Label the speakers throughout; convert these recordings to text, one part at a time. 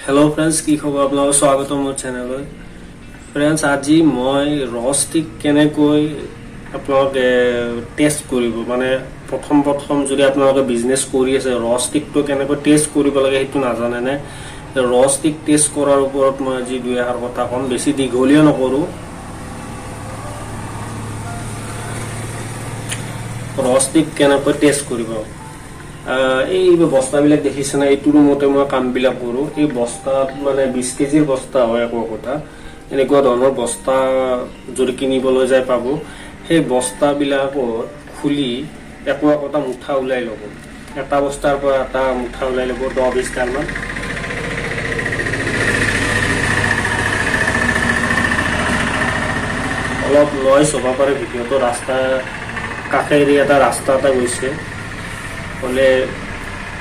Speaker 1: Hello' friends, কি খবৰ আপোনালোকৰ? স্বাগতম মোৰ চেনেললৈ। ফ্ৰেণ্ডছ, আজি মই ৰ ষ্টিক কেনেকৈ আপোনালোকে টেষ্ট কৰিব, মানে প্ৰথম প্ৰথম যদি আপোনালোকে বিজনেছ কৰি আছে, ৰ ষ্টিকটো কেনেকৈ টেষ্ট কৰিব লাগে সেইটো নাজানেনে? ৰ ষ্টিক টেষ্ট কৰাৰ ওপৰত মই আজি দুই এষাৰ কথা ক'ম, বেছি দীঘলীয়া নকৰোঁ। ৰ ষ্টিক কেনেকৈ টেষ্ট কৰিব? এই বস্তাবিলাক দেখিছেনে? এইটো ৰুমতে মই কামবিলাক কৰোঁ। এই বস্তাত মানে 20 কেজিৰ বস্তা হয় একো একোটা। এনেকুৱা ধৰণৰ বস্তা যদি কিনিবলৈ যায় পাব। সেই বস্তাবিলাকত খুলি একো একোটা মুঠা ওলাই ল'ব। এটা বস্তাৰ পৰা এটা মুঠা ওলাই ল'ব, 10-20ডালমান। অলপ নইজ হ'ব পাৰে ভিডিঅ'টো, ৰাস্তা কাষেদি এটা ৰাস্তা এটা গৈছে, হ'লে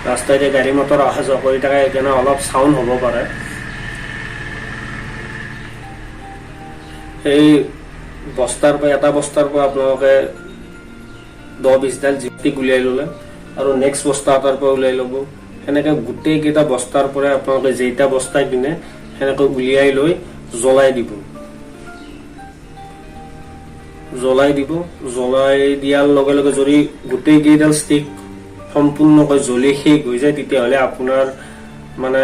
Speaker 1: ৰাস্তাইদি গাড়ী মটৰ অহা যোৱা কৰি থাকে, সেইকাৰণে অলপ চাউণ্ড হ'ব পাৰে। সেই বস্তাৰ পৰা, এটা বস্তাৰ পৰা আপোনালোকে 10-20ডাল ষ্টিক উলিয়াই ল'লে আৰু নেক্সট বস্তা এটাৰ পৰা উলিয়াই ল'ব। সেনেকৈ গোটেইকেইটা বস্তাৰ পৰাই আপোনালোকে যেইটা বস্তা কিনে সেনেকৈ উলিয়াই লৈ জ্বলাই দিব। জ্বলাই দিব। জ্বলাই দিয়াৰ লগে লগে যদি গোটেইকেইডাল ষ্টিক সম্পূৰ্ণকৈ জ্বলি শেষ হৈ যায়, তেতিয়াহ'লে আপোনাৰ মানে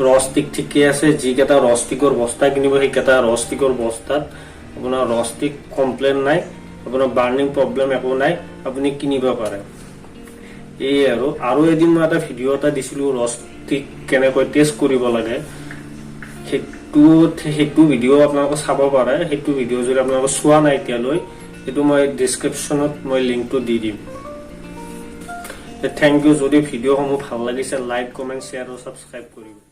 Speaker 1: ৰ ষ্টিক ঠিকে আছে। যিকেইটা ৰ ষ্টিকৰ বস্তা কিনিব, সেইকেইটা ৰ ষ্টিকৰ বস্তাত আপোনাৰ ৰ ষ্টিক কমপ্লেইন নাই, আপোনাৰ বাৰ্ণিং প্ৰব্লেম একো নাই, আপুনি কিনিব পাৰে। এই আৰু এদিন মই এটা ভিডিঅ' এটা দিছিলোঁ, ৰ ষ্টিক কেনেকৈ টেষ্ট কৰিব লাগে। সেইটো ভিডিঅ' আপোনালোকে চাব পাৰে। সেইটো ভিডিঅ' যদি আপোনালোকে চোৱা নাই এতিয়ালৈ, সেইটো মই ডিছক্ৰিপশ্যনত মই লিংকটো দি দিম। Thank U. যদি ভিডিঅ'সমূহ ভাল লাগিছে, লাইক, কমেণ্ট, শ্বেয়াৰ আৰু ছাবস্ক্ৰাইব কৰিব।